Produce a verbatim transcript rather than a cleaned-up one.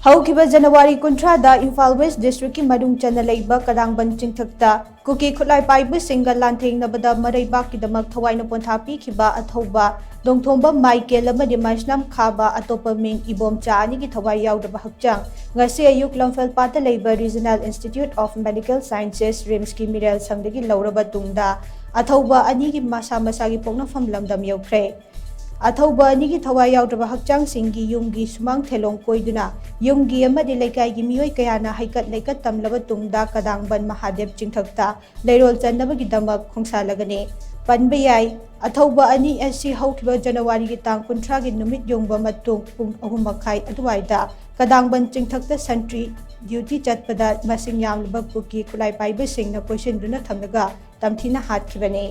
ꯍꯧꯈꯤꯕ ꯖꯅꯋꯥꯔꯤ ꯀꯨꯟꯊ꯭ꯔꯥꯗ ꯏꯝꯐꯥꯜ ꯋꯦꯁ ꯗꯤꯁꯇ꯭ꯔꯤꯛꯀꯤ ꯃꯅꯨꯡ ꯆꯟꯅ ꯂꯩꯕ ꯀꯗꯥꯡꯕꯟ ꯆꯤꯡꯊꯛꯇ ꯀꯨꯀꯤ ꯈꯨꯠꯂꯥꯏ ꯄꯥꯏꯕꯁꯤꯡꯒ ꯂꯥꯟꯊꯦꯡꯅꯕꯗ ꯃꯔꯩꯕꯥꯛꯀꯤꯗꯃꯛ ꯊꯋꯥꯏꯅ ꯄꯣꯟꯊꯥ ꯄꯤꯈꯤꯕ ꯑꯊꯧꯕ ꯅꯣꯡꯊꯣꯝꯕꯝ ꯃꯥꯏꯀꯦꯜ ꯑꯃꯗꯤ ꯃꯩꯁꯅꯥꯝ ꯈꯥꯕ, ꯑꯇꯣꯞꯄ ꯃꯤꯡ ꯏꯕꯣꯝꯆꯥ ꯑꯅꯤꯒꯤ ꯊꯋꯥꯏ ꯌꯥꯎꯗꯕ ꯍꯛꯆꯥꯡ ꯉꯁꯤ ꯑꯌꯨꯛ ꯂꯝꯐꯦꯜꯄꯥꯠꯇ ꯂꯩꯕ Regional Institute of Medical Sciences, ꯔꯤꯝꯁꯀꯤ ꯃꯤꯔꯦꯜ ꯁꯪꯗꯒꯤ ꯂꯧꯔꯕ ꯇꯨꯡꯗ, ꯑꯊꯧꯕ ꯑꯅꯤꯒꯤ ꯃꯁꯥ ꯃꯁꯥꯒꯤ ꯄꯣꯛꯅꯐꯝ ꯂꯝꯗꯝ ꯌꯧꯈ꯭ꯔꯦ꯫ ꯑꯊꯧꯕ ꯑꯅꯤꯒꯤ ꯊꯋꯥꯏ ꯌꯥꯎꯗ꯭ꯔꯕ ꯍꯛꯆꯥꯡꯁꯤꯡꯒꯤ ꯌꯨꯝꯒꯤ ꯁꯨꯃꯥꯡ ꯊꯦꯂꯣꯡ ꯀꯣꯏꯗꯨꯅ ꯌꯨꯝꯒꯤ ꯑꯃꯗꯤ ꯂꯩꯀꯥꯏꯒꯤ ꯃꯤꯑꯣꯏ ꯀꯌꯥꯅ ꯍꯩꯀꯠ ꯂꯩꯀꯠ ꯇꯝꯂꯕ ꯇꯨꯡꯗ ꯀꯗꯥꯡꯕꯟ ꯃꯍꯥꯗꯦꯕ ꯆꯤꯡꯊꯛꯇ ꯂꯩꯔꯣꯜ ꯆꯟꯅꯕꯒꯤꯗꯃꯛ ꯈꯣꯡꯁꯥꯜꯂꯒꯅꯤ꯫ ꯄꯟꯕ ꯌꯥꯏ, ꯑꯊꯧꯕ ꯑꯅꯤ ꯑꯁꯤ ꯍꯧꯈꯤꯕ ꯖꯅꯋꯥꯔꯤꯒꯤ ꯇꯥꯡ ꯀꯨꯟꯊ꯭ꯔꯥꯒꯤ ꯅꯨꯃꯤꯠ ꯌꯨꯡꯕ ꯃꯇꯨꯡ ꯄꯨꯡ ꯑꯍꯨꯝ ꯃꯈꯥꯏ ꯑꯗꯨꯋꯥꯏꯗ ꯀꯗꯥꯡꯕꯟ ꯆꯤꯡꯊꯛꯇ sentry duty ꯆꯠꯄꯗ ꯃꯁꯤꯡ ꯌꯥꯝꯂꯕ ꯀꯨꯀꯤ ꯈꯨꯠꯂꯥꯏ ꯄꯥꯏꯕꯁꯤꯡꯅ ꯀꯣꯏꯁꯤꯟꯗꯨꯅ ꯊꯝꯂꯒ ꯇꯝꯊꯤꯅ ꯍꯥꯠꯈꯤꯕꯅꯤ꯫